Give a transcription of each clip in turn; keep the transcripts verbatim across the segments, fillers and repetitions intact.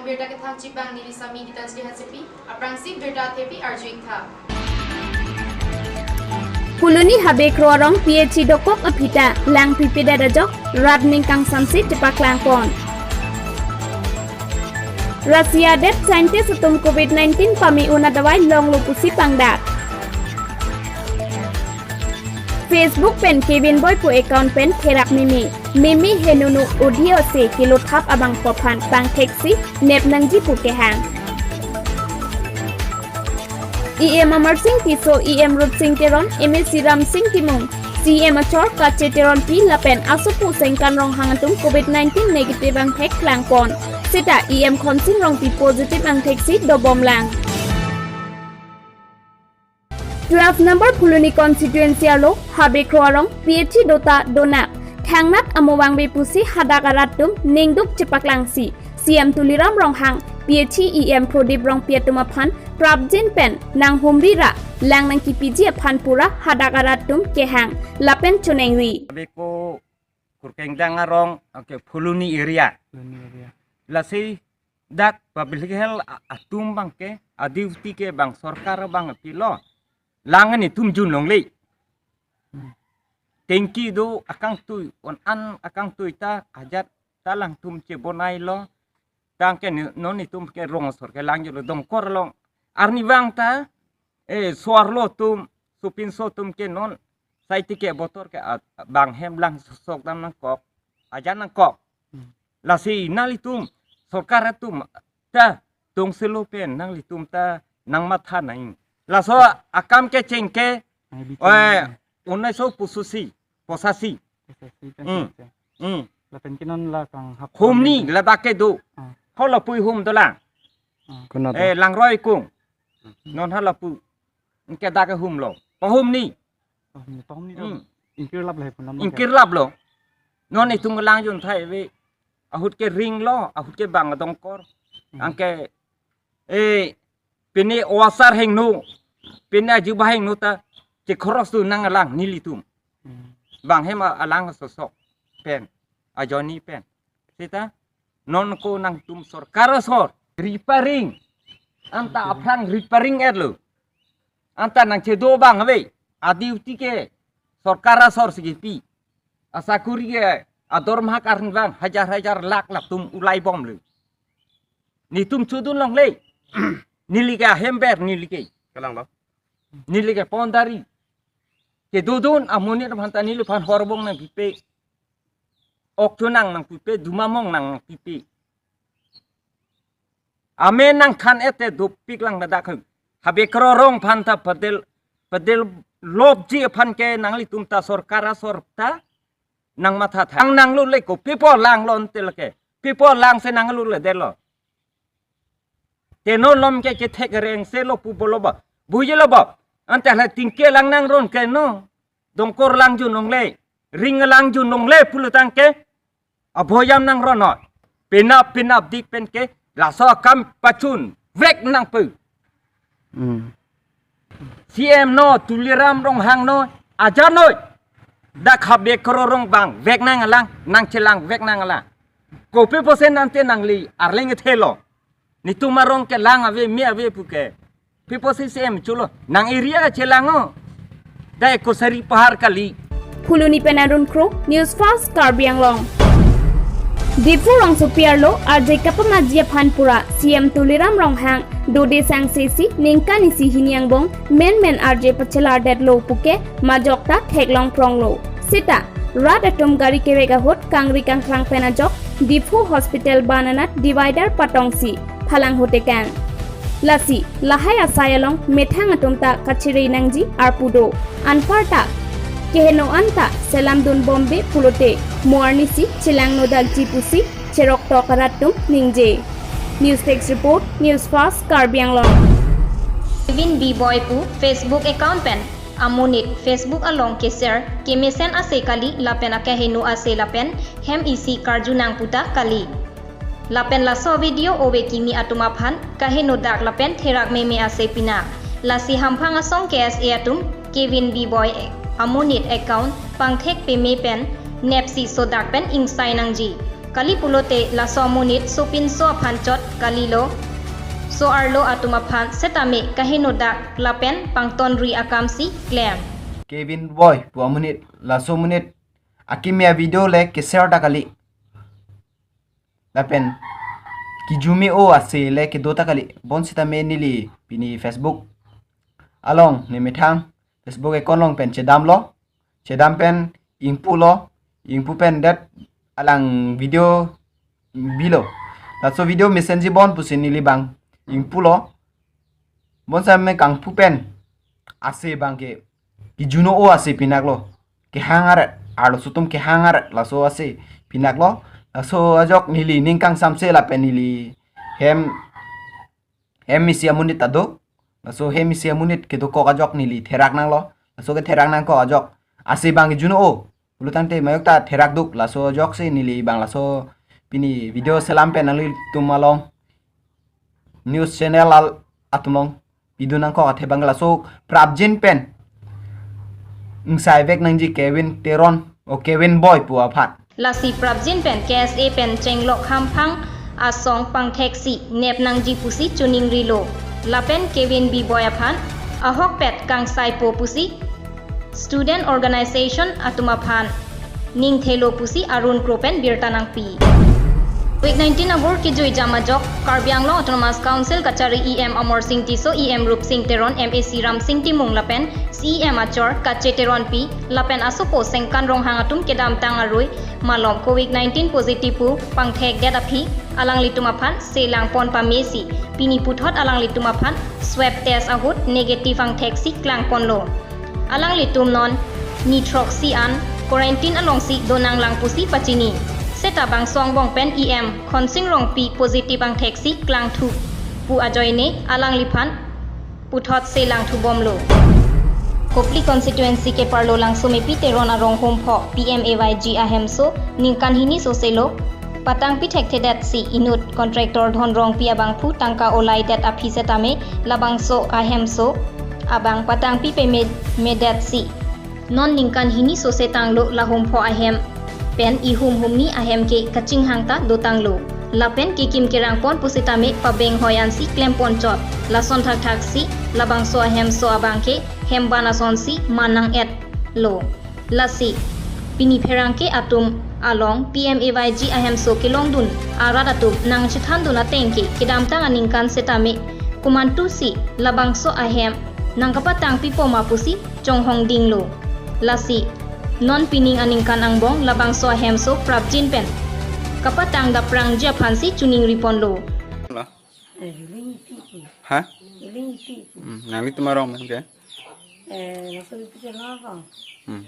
Birta kethang chibang neli Sami Gitanjali Hansepi, aphrangsi birta athepi arju-ik tha. Phuloni Habe Kro arong P H E dokok aphi ta lang pipedet ajok rat ning kangsamse chepaklangpon. Russia adet scientist atum covid nineteen pame un adawai longlo pusi pangdak. Facebook pen Kevin Boy pu account pen therak meme, meme henunu audio se kilo thap abangphu aphan pangtheksi nep nangji pu kehang. E M Amarsing Tisso, E M Rup Sing Teron, M A C Ram Sing Timung, C E M achor Kache Teronpi lapen asopo Sengkan Ronghang atum covid nineteen negative angthek klangpon. Seta E M Khonsing Rongpi positive angtheksi dobomlang. Twelve number Phuloni constituency arlo Habe Kro arong P H E dota donak thangnat amo vangve pusi hadak arat atum ningduk chepaklangsi C E M Tuliram Ronghang, P H E E M Prodip Rongpi atum aphan prapjin pen nanghumri ra lang nangkipiji aphan pura hadak arat atum kehang lapen choningri. Habe Kro Kurkengdang arong, okay, Phuloni area. Phuloni area. Lasi dak public health a-, atum abangke, a-duty ke bang sorkar abang pilo. Lang netum jun longle. Hmm. Tengki do akangtui, on an akangtui ta ajat ta langtum chebonailo. Tangke ni, non netum ke rong asor ke langjunlo dongkor along. Arnivang ta, eh, so-arlo atum, sopinso atum ke non, sai tike botor ke, ah, bang hem lang sok dam nangkok, ajan nangkok. Hmm. Lasi nanglitum, sorkar atum, ta, tongselo pen, nanglitum ta, nangmatha nang. Laso akam kecheng ke, nang bikin eh, nang. Unnaiso pososi, posasi. Posasi kan Hmm. Sih, sih. Hmm. Lapen ke non la kanghap Hum ni, ladak ke do. Ah. Ho lapu hum dolang. Ah. Kuna do. Eh, langroi kung. Hmm. Non ha lapu. Anke dak ke humlo. Pahum ni. Pahum ni, pahum ni do. Hmm. Ingkirlap lahai pun lam. Ingkirlaplo. Non netum langjun thai ave. Ahut ke ringlo, ahut ke bang dongkor. Hmm. Anke, eh, pine o asar hingno, pine ajuba hingno ta, chekhoros tu nanglang nelitum. Hmm. Bang hem a-, alang sosok pen, ajoine pen. Seta, non ko nangtum sorkar asor, repairing. Anta Repairing. Aphrang repairing etlo. Anta nangchedo bang ave, a-duty ke, sorkar asor si kipi. Asakuri ke, adormaha karnivang, hajar hajar lakh latum ulaibomlo. Netum chodun longle. Neli ke ahember, neli ke. Kalanglo. Neli ke pondari. Kedodun amonit aphan ta neliphan horbong nangpipe. Ok chonang nangpipe, dumamong nangpipe. Amen nangthan-et te dopik lang ladak hem. Habe Kro arong aphan ta padel, padel lobji aphan ke nanglitum ta sorkar asor ta nangmatha tha. Ang nanglo le ko, pipo lang lo ante lake. Pipo lang se nanglo le delo. Te non lom ke kethek reng se lo pu bolo ba. Bujilo ba. Ante le tingke lang nangron ke no. Dongkor langjun longle. Ring langjun longle pulo tangke. Abhoyam nangron noi. Penap penap dik pen ke. Laso akam pachun. Vek nangpu. Hmm. C M no, Tuliram Ronghang no, ajan noi. Dak Habe Kro arong bang, vek nanglang, nangchelang vek nanglang. Kopi pusi ante nangli, arleng ethelo. Netum arong ke lang ave, me ave puke. Pi pusi C M chulo, nang area chelang o. Dai kosari pahar kali. Phuloni pen Arun Kro, News Fast Karbi Anglong. Diphu rongsopi arlo, arje kapamaji aphan pura, C M Tuliram Ronghang, dode sangse si, ningkan isi hini angbong, menmen arje pachelardetlo puke, majok ta theklong pronglo. Seta, rat atum gari kevek ahut, kangri kangklang pen ajok, Diphu Hospital bananat divider patongsi, phalang hotekang. Lasi, lahai asai along, methang atum ta kachiri nangji arpu do. Anparta, keheno anta, selam dun bombe pulote, mo arnisi, chelang nodakji pusi, cherok tok rat atum ningje. News Desk Report, News Fast, Karbi Anglong. Kevin B Boy pu Facebook account pen amonit Facebook along ke-share, kemesen ase kali lapen akeheno ase lapen hem isi karjunang puta kali. Lapen laso video ove kimi atum aphan kaheno dak lapen therak meme ase pina. Lasi hamphang asong K S A atum Kevin B Boy amonit account pangthek peme pen nepsi sodak pen ingsai nangji. Kali pulote laso amonit sopinso aphan chot kalilo, so-arlo atum aphan setame kahenodak lapen pangtonri akamsi klem. Kevin Boi pu amonit, laso amonit akimi avideo le ke-share ta kali, lapen kijumi o ase le kedo ta kali. Bonsitame neli pini Facebook along, nemethang Facebook account along pen chedamlo. Chedam pen ingpulo, ingpu pen det alang video bilo. Laso video mesenji bon pusi neli bang ingpulo. Bonsitame kangpu pen ase abangke kijuno o ase pinaklo. Kehang aret, arloso atum kehang aret laso ase pinaklo. Laso ajok neli ning kangsamse lapen neli hem hem isi amonit ta do. Laso hem isi amonit kedokok ajok neli therak nanglo. Laso ketherak nangkok ajok ase abang kijuno o pulotangte majok ta therak duk, laso ajoksi neli bang laso pini video selam pen nanglitum along, news channel al atum along pidun nangkok athe abang laso prapjin pen ingsai vek nangji Kevin Teron o Kevin Boi pu aphan. Lasi prapjin pen K S A pen chenglok hamphang asong pangtheksi nep nangji pusi chuningrilo. Lapen Kevin B Boi aphan ahokpet kangsaipo pusi student organization atum aphan ningthelo pusi Arun Kro pen birta nangpi. Covid nineteen abor kejui jam ajok Karbi Anglong Autonomous Council kachari E M Amarsing Tisso, E M Rupsing Teron, M A C Ramsing Timung lapen C E M achor Kache Teronpi lapen asopo Sengkan Ronghang atum kedamtang arui malom Covid nineteen positive pu pangthekdet aphi alanglitum aphan selangpon pamesi pini puthot alanglitum aphan swab test ahut negative angtheksi klangponlo. Alanglitum non ni throksi an quarantine alongsi donanglang pusi pachini. Seta bangso angbong pen E M Khonsing Rongpi positive angtheksi klangthu pu ajoine alangliphan puthot selangthubomlo. Kopili constituency keparlo Langsomepi Teron arong Hompho P M A Y G ahemso ningkan hini soselo patangpi thekthedetsi inut contractor Dhon Rongpi abangphu tangka olaidet aphi setame labangso ahemso abang patangpi peme medetsi non ningkan hini sose tanglo la Hompho ahem pen ihum humni ahem ke kachinghang ta dotanglo. Lapen kekim kerangpon pusitame pabenghoi ansi klempon chot. Lason thakthaksi labangso ahemso abangke hemban asonsi man nang-etlo. Lasi pini pherangke atum along P M A Y G ahemso kelongdun arat atum nangchethandun atengke kedamtang aningkan setame komantusi labangso ahem nangkapatangpipo ma pusi chonghongdinglo. Lasi non pining aningkan angbong labangso ahemso prapjin pen kapatang daprangji aphansi chuningriponlo. Lo? Eh, Hiling Ipi pu. Ha? Hiling Ipi pu. Hmm, nanglitum arong amen ke? Eh, laso Ipi ke napa? Hmm.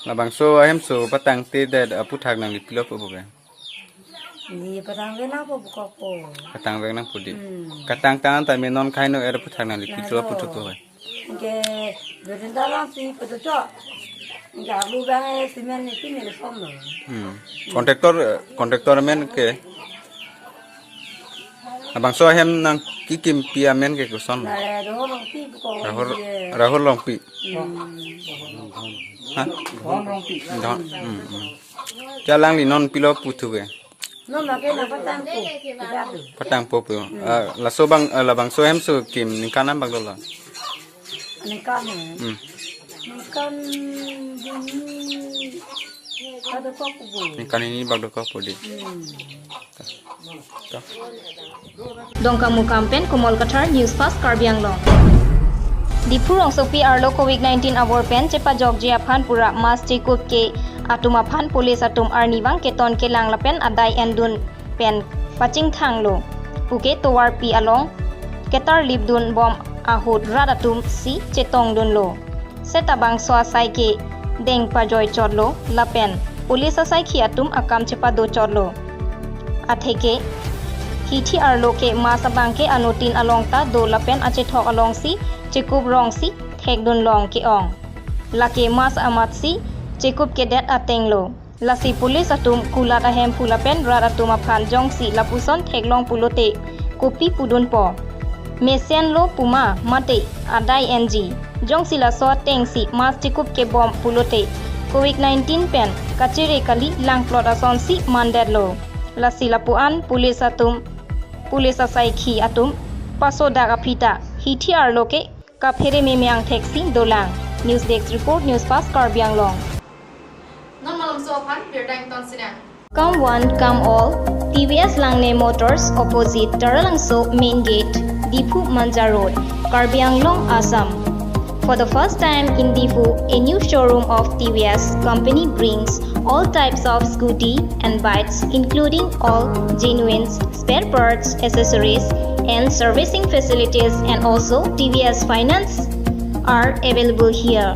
Labangso ahemso patangtedet aputhak nangli pilo pu ke? Ni patangvek nangpo pu kok po. Patangvek nangpo di. Hmm. Katang tang tame non kaino er aputhak nangli pilo pu thu pu ke? Ke berenda lang si petuchok. Ke alu bang eh semen ni pini le som lo. Hmm. Kontraktor, eh, kontraktor amen ke? Labangso ahem nangkekimpi amen ke koson? Nah, Rahul Rongpi pu kok. Rahul, dia. Rahul Rongpi. Hmm. Ha? Dhon Rongpi. Dhon. Hmm, hmm. Alangli non pilo pu thu ke? Non lake nangpatangpo. Patangpo pu. Hmm. Ah, laso abang, ah, labangso ahemso kim ningkan an bak dolang? Ningkan, eh? Hmm. Ningkan hini bak dokok pu. Ningkan hini bak dokok pu di. Hmm. Dongkamukam pen Komol Kathar, News Fast Karbi Anglong. Diphu rongsopi arlo Covid nineteen abor pen chepajokji aphan pura mask chekup ke atum aphan police atum arnivang keton kelang lapen adai endun pen pachingthanglo puke tovarpi along ketarlipdun bom ahut rat atum si chetongdunlo. Seta bangso asai ke deng pajoi chotlo lapen police asaikhi atum akam chepado chotlo. Atheke hithi arlo ke mask abangke anotin along ta do lapen achethok alongsi chekup rongsi thekdunlong ke-ong. Lake mask amatsi chekup kedet atenglo. Lasi police atum kulat ahemphu lapen rat atum aphan jongsi lapuson theklong pulote kopi pudunpo? Mesenlo puma mate adai enji? Jongsi laso atengsi mask chekup kebom pulote Covid nineteen pen kachere kali langplot asonsi mandetlo. Lasi lapu-an police atum, police asaikhi atum pasodak aphi ta hithi arlo ke kaphere meme angthek si dolang. News Desk Report, News Fast Karbi Anglong. Non malomso aphan birta ington sinang. Come one, come all. T V S Langne Motors, opposite Taralangso Main Gate, Diphu Manja Road, Karbi Anglong, Assam. For the first time in Diphu, a new showroom of T V S company brings all types of scooty and bikes, including all genuine spare parts, accessories, and servicing facilities, and also T V S finance are available here.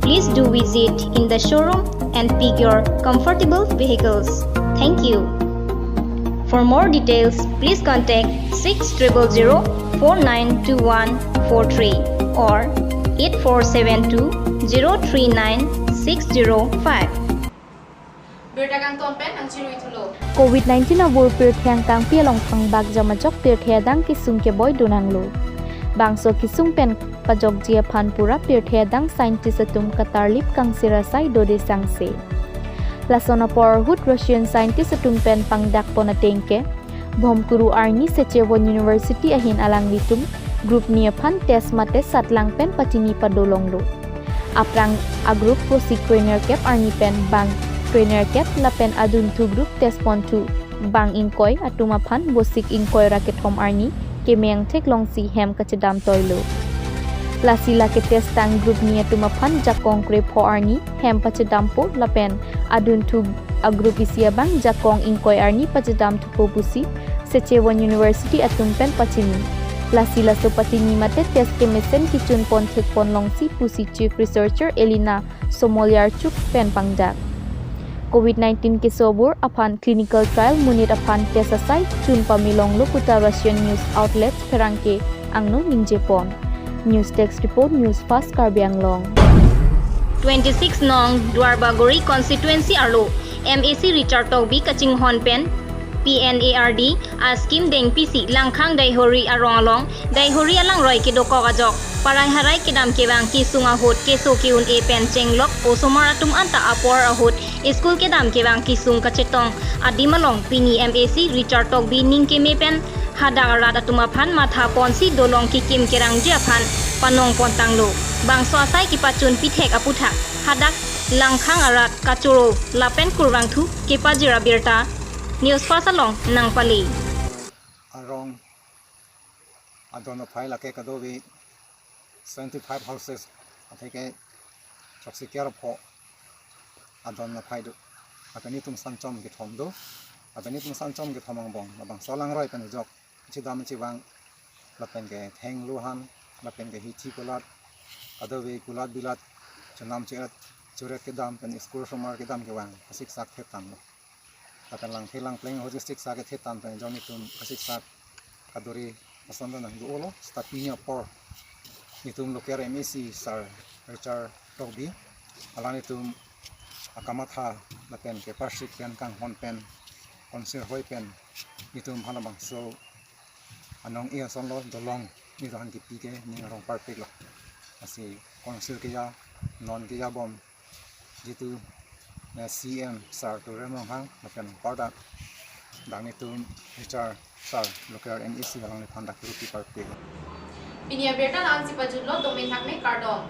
Please do visit in the showroom and pick your comfortable vehicles. Thank you. For more details, please contact six triple zero four nine two one four three or eight four seven two zero three nine six zero five. Birta kangton pen nangchirui thulo. Covid nineteen abur pirthe angkangpi along thangbak jam ajok pirthe adang kesung keboi donanglo. Bangso kesung pen pajokji aphan pura pirthe adang scientist atum katarlip kangsir asai dode sangse. Lason apor ahut Russian scientist atum pen pangdakpon ateng ke, Bhomkuru arni Saskatchewan University ahin alanglitum group ni aphan test mate satlang pen pachini padolonglo. Aphrang a-group bosik krenerkep arni pen bang krenerkep lapen adunthu group test ponthu bang ingkoi atum aphan bosik ingkoi ra kethom arni keme angthek longsi hem kachedam toilo. Lasi lake test tang group ni atum aphan jakong krepho arni hem pachedampo lapen adunthu a-group isi abang jakong ingkoi arni pachedam thupo pusi Saskatchewan University atum pen pachini. Lasi laso pachini mate test kemesen kechun pon thek pon longsi pusi Chief Researcher Elina Somolyarchuk pen pangdak. Covid nineteen keso abur aphan clinical trial monit aphan test asai chun pamelonglo puta Russian news outlets pherangke angno ningjepon. News Desk Report, News Fast Karbi Anglong. Twenty-six nong Duarbagori constituency arlo M A C Richard Tokbi kachinghon pen P N A R D a-scheme dengpisi Langkhang Daihori arong along Daihori alangroi kedokok ajok parai harai kedam kevang kesung ahut keso ke-un-e pen chenglok osomar atum anta apor ahut school kedam kevang kesung kachetong adim along pini M A C Richard Tokbi ning keme pen hadak arat atum aphan matha ponsi dolong kekim kerangji aphan panong pontanglo. Bangso asai kepachun pithek aputhak hadak Langkhang arat kachoro lapen kurvangthu kepajir abirta News Fast along nangpale. Arong adon aphai lake kadokave seventy-five houses atheke throksi kerapho adon aphai do. Lapen netum sanchom kethom do. Lapen netum sanchom kethom angbong labangso alangroi pen ajok chedam chevang lapen ke thenglo han lapen ke hithi kulat, kadokave kulat bilat, chonam cheret, choret kedam pen school osomar kedam kevang kasiksak thetanglo. Lapen langthe langpleng ahut kasiksak kethe tang pen jong netum kasiksak kaduri ason do nang do-olo. Seta pini apor netum local M A C sir Richard Tokbi alanglitum akamatha lapen keparsik pen kanghon pen konsir hoi pen netum halabangso anong-e asonlo, dolong netum aphan kepi ke ning arong parpiklo. Lasi konsir keja non keja bom jitu, eh, C M sir Tuliram Ronghang lapen pardak dang netum Richard sir local M A C alangliphan dak kerupi parpik. Pini abirta la-ansi pajutlo, domin hakme kardom.